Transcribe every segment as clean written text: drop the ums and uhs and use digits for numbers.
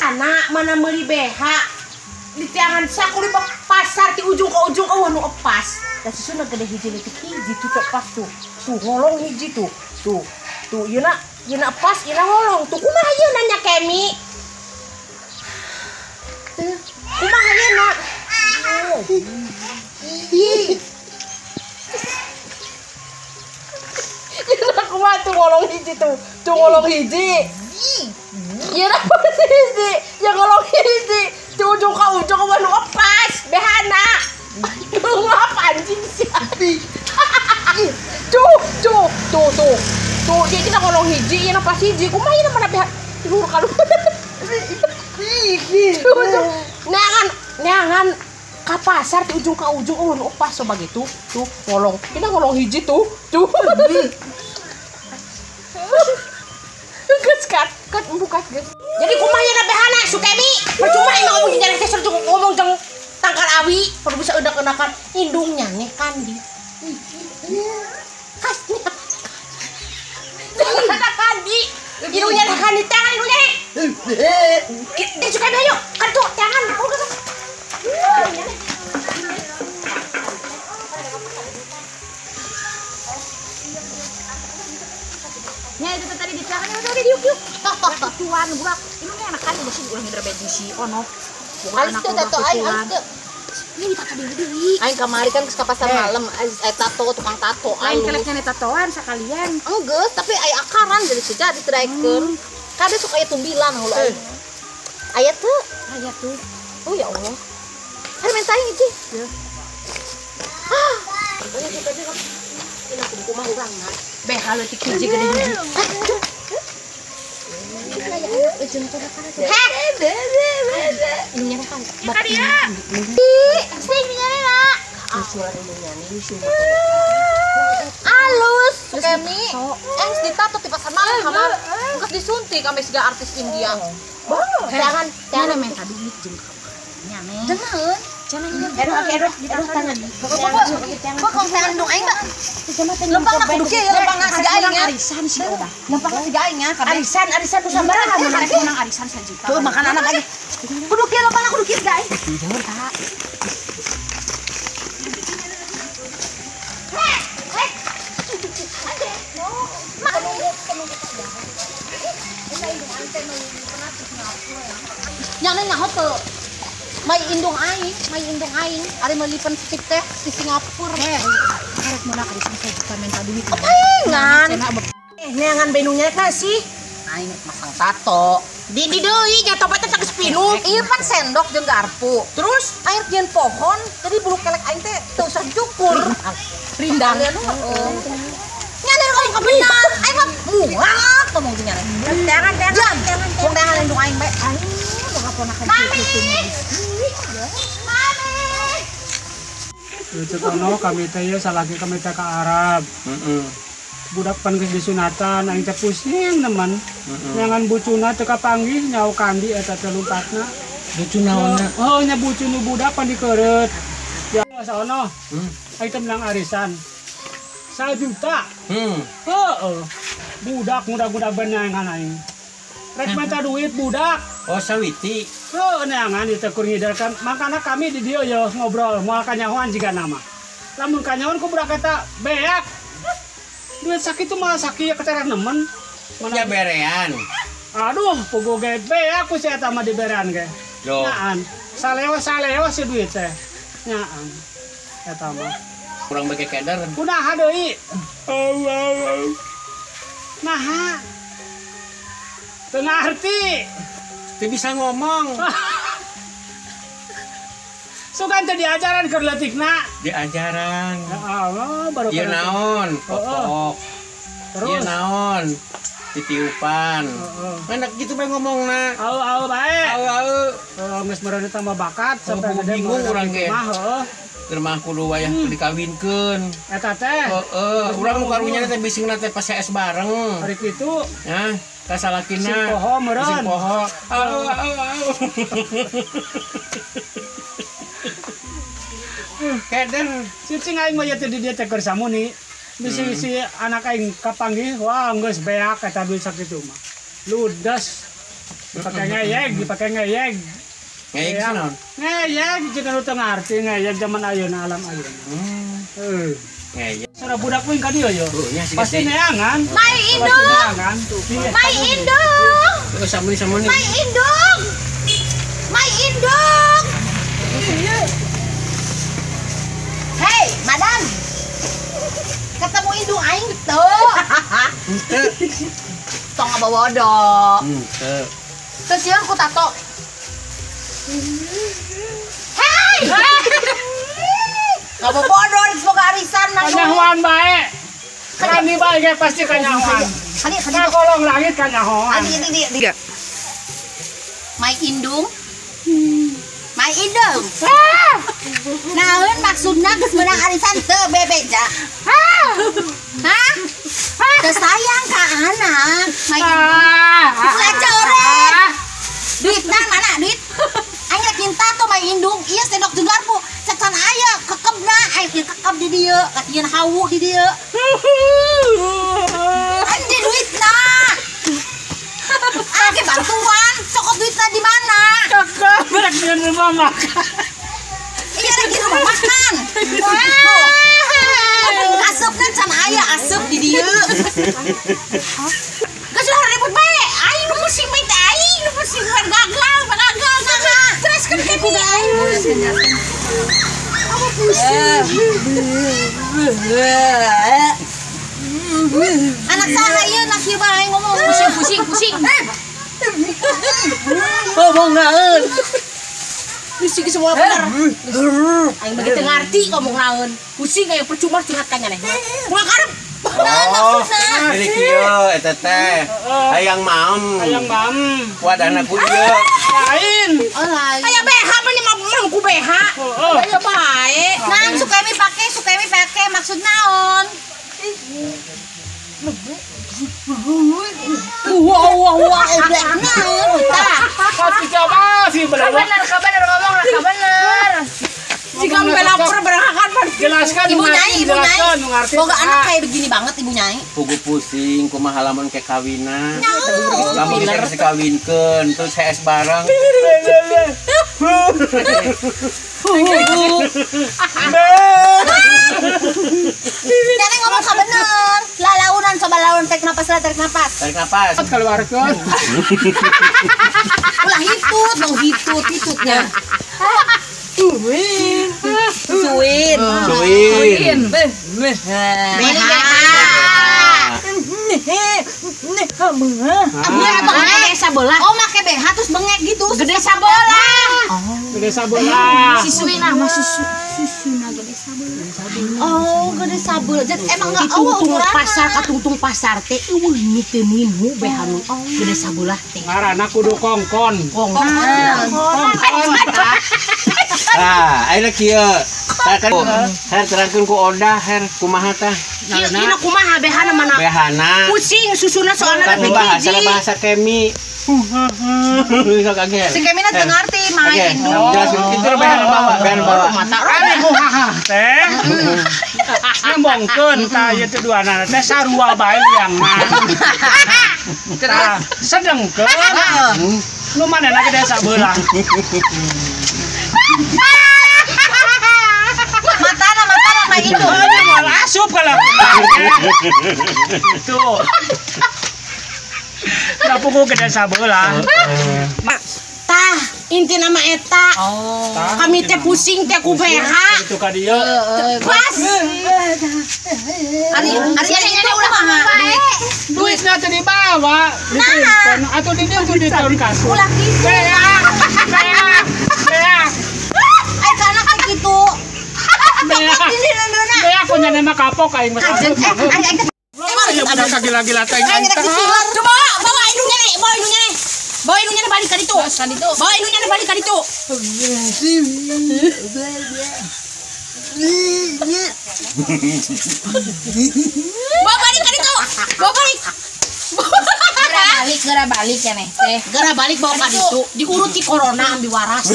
Celana mana meuli BH. Di tiangan saku di pasar di ujung ke ujung eueuh nu epas. Da susuna gede hiji leutik hiji tuh pas tuh. Tuh ngolong hiji tuh. Tuh. Tuh yeuna yeuna pas yeuna ngolong. Tuh kumaha yeuna nya Kemi? Tuh kumaha yeuna? Ih. Yeuna kumaha tuh ngolong hiji tuh. Tuh ngolong hiji. Yeuna hiji, ya ngolong hiji. Di ujung ke ujung eueuh nu epas behana. Ngapa anjing sih? Tuh, tuh, tuh, tuh. Tuh, dia kita ngolong hiji, yeuna pas hiji. Kumaha yeuna mana beha luhur ka luhur. Neangan, neangan ka pasar di ujung ke ujung eueuh nu epas coba gitu. Tuh, ngolong. Kita ngolong hiji tuh. Tuh. Geus kat, kat buka geus. Jadi kumaha yeuna behana Sukemi? Percuma emang ngomong jeung teh ngomong jeung tangkal awi, perlu bisa udak-udakan indungnya nih kandi. Kasnya. Ada kandi. Indungnya nih kandi tangan indungnya nih. Dia suka ayo, kan tuh tangan. Nya itu tadi di tangan itu tadi diuk yuk. Tuan budak. Ini enak kan besi ulah ngidra beji si ono. Alus teu tato aing alus teu. Ini ditato deui. Aing kamari kan ke pasar malam, tato tukang tato aing keleknya tatoan sakalian. Enggeus, tapi aya akaran jadi sejak diteraikeun. Kade sok aya tumbilan hulu aing. Aya teu? Aya tuh. Oh ya Allah. Ari menta aing hiji. Ya. Ah. Ini aku kumaha urangna. BH leutik hiji gede hiji. Alus Sukemi geus ditato di pasar malam kamar geus disuntik ame siga artis India. Jangan jangan minta duit jeung nya neng. Jangan. Jangan aduh aduh tangan. Kok kong tangan dong aing, Mbak. Lempang aku duke ya lempang siga aing ya. Arisan sih udah. Lempang siga aing ya kabeh. Arisan arisan nu sabaraha mun menang arisan sajuta. Tuh makan anak aing. Kudu kieu lempang aku duke siga aing. Jangan tak. Nyane nyaho teu. Mai indung aing, ari meuli lipstick teh di Singapura. Karek meunang arisan sajuta minta duit. Paingan. Neangan benunya kasih. Aing masang tato. Di deui nya topet teh geus pinuh. Ieu pan sendok jeung garpu. Terus air jeung pohon, jadi bulu kelek aing teh teu usah cukur. Rindang. Heeh. Nyane ngomong kebenar. Aing mah muak ngomong jeung nyane. Jangan jangan jangan. Wong neangan indung aing bae. Aing boga ponakan kitu. Mami. Lucu kono kami teh ieu salaki kami teh ka Arab. Heeh. Budak pan geus disunatan aing teh pusing neman. Neangan bucuna teu kapanggih nyaho kandi eta teh lumpatna. Bucu naonna? Oh nya bucu nu budak pan dikeureut. Ya saono. Aing teh menang arisan. 1 juta. Heeh. Budak muda-muda beneangan aing. Rek minta duit budak. Oh sawiti. Heuh neangan ieu teh kur ngiderkan. Makana kami di dieu ye ngobrol moal kanyahoan jiga nama. Lamun kanyahoan ku budak eta beak. Duit sakitu mah sakieu keteran nemen. Mana berean. Aduh, puguh ge beak ku si eta mah diberean ge. Nyaan. Salewa-salewa si duit teh. Nyaan. Eta mah. Kurang bege keder. Kunaha deui? Naha. Teu ngarti. Teu bisa ngomong. Sugan teh diajaran keur leutikna. Diajaran. Ya Allah, baru ieu naon? Popok. Terus ieu naon? Titiupan. Enak gitu bae ngomongna. Au-au bae. Au-au. Heeh, geus meureun tambah bakat sampai gede bingung urang ge. Mah heuh. Keur mah kudu wayah dikawinkeun. Eta teh. Heeh, urang nu karunya teh bisingna teh pas CS bareng. Ari kitu. Hah, ka salakina. Sing poho meureun. Sing poho. Au au au. Keder, cicing aing mah ieu teh di dieu teh keur samuni. Bisi si anak aing kapanggih, wah geus beak eta duit sakitu mah. Ludes. Dipake ngeyek, dipake ngeyek. Ngeyek sih naon? Ngeyek jika nu teu ngarti ngeyek zaman ayeuna alam ayeuna. Ngeyek. Sora budak kuing ka dieu yo. Pasti neangan. Mai indung. Mai indung. Samuni. Mai indung. Mai indung. Hei, madam. Ketemu indung aing teu. Henteu. Tong ngabawodo. Henteu. Teu sieun ku tato. Hei! Ngabawodo semoga arisan nang kanyahoan bae. Kani bae ge pasti kanyahoan. Kani kolong langit kanyahoan. Ani Mai indung. Mai indung. Naon maksudna geus meunang arisan teu bebeja? Hah? Teu sayang ka anak. Mai indung. Ulah coret. Duitna mana duit? Aing rek minta tuh Mai indung. Ieu sendok jeung garpu. Cacan aya kekebna aing kekeb di dieu, katieun hawu di dieu. Anjir duitna. Ake bantuan, cokot duitna di mana? Kekeb rek di rumah makan. Iya rek di rumah makan. Asupna can aya asup di dieu. Geus ulah ribut bae. Aing nu pusing bae teh aing nu pusing gagal, gagal naha. Terus kan kemi aing pusing. Apa pusing? Anak saha ieu nak ieu bae ngomong pusing pusing. Ngomong naon? Pusing semua bener. Aing begitu ngarti ngomong naon. Pusing aya percuma curhat ka nyaneh. Ulah karep. Oh, jadi kieu eta teh. Hayang maem. Hayang maem. Wadahna ku ieu. Lain. Oh, lain. Aya BH mah mah ku BH. Aya bae. Nah, Sukemi pake maksud naon? Wah wah wah naon tah. Pasti coba sih bener. Kabener ngomong lah kabener. Jika melapor berangkat jelaskan ibu nyai. Boga anak kayak begini banget ibu nyai. Pugu pusing kumaha lamun ke kawina. Lamun bisa dikawinkeun terus HS bareng. Nenek ngomong kabener. Lalaunan coba laun tarik napas lah, tarik napas. Tarik napas. Keluarkeun. Ulah hitut, mau hitut hitutnya. Suin. Suin. Suin. BH. Gede sabelah. Oh, make BH terus bengek gitu. Gede sabelah. Gede sabelah. Si Suin ah mah susu susuna gede sabelah. Oh, gede sabelah. Jadi emang enggak oh pasar katungtung pasar teh eueuh nu teu nimu BH nu gede sabelah teh. Ngaranna kudu kongkon. Kongkon. Ah, ayeuna kieu. Her terangkeun ku Odah, her kumaha tah? Ieu ieu kumaha BH-na mana? BH-na. Pusing susuna soalna teh hiji. Bahasa kemi. Sok age. Si Kemi na teu ngarti mah indung. Jelaskeun kitu BH-na bawa, BH-na bawa. Mata ane muhaha teh. Ngembongkeun tah ieu teh duanana teh sarua bae liangna. Tah, sedengkeun. Nu manehna gede sabelah. Matana mah itu. Moal asup kalau. Tuh. Da pugu gede sabelah. Tah, inti nama eta. Kami teh pusing teh ku BH. Itu ka dieu. Pas. Ari ari itu ulah mah. Duitna teh dibawa. Nah, atuh di dieu tuh di tahun kasur. Ulah kitu. Beak. Ai kana kayak gitu. Beak. Beak punya nama kapok aing mah. Aing Ya budak kagila-gila teh aing teh. Coba bawa indungnya nih, bawa indungnya nih. Bawa indungnya balik ka ditu. Bawa indungnya balik ka ditu. Bawa balik ka ditu. Bawa balik. Balik geura balik ya neh teh. Geura balik bawa ka ditu, diurut ti corona ambi waras.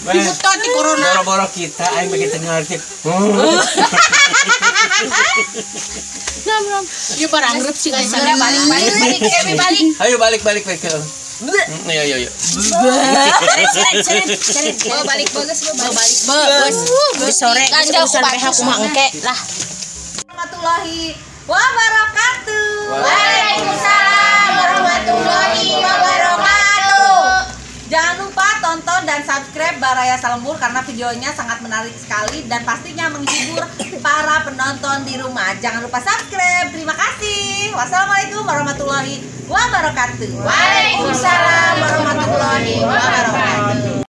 Dibutot ti corona. Boro-boro kita aing begitu ngerti. Nam. Ieu barang reup sih guys. Geura balik balik balik kami balik. Ayo balik balik balik. Ayo ayo ayo. Ceret. Bawa balik bagus bawa balik. Bagus. Geus sore geus urusan PH kumaha engke lah. Warahmatullahi wabarakatuh. Waalaikumsalam warahmatullahi wabarakatuh. Jangan lupa tonton dan subscribe Baraya Salembur karena videonya sangat menarik sekali dan pastinya menghibur para penonton di rumah. Jangan lupa subscribe. Terima kasih. Wassalamualaikum warahmatullahi wabarakatuh. Waalaikumsalam.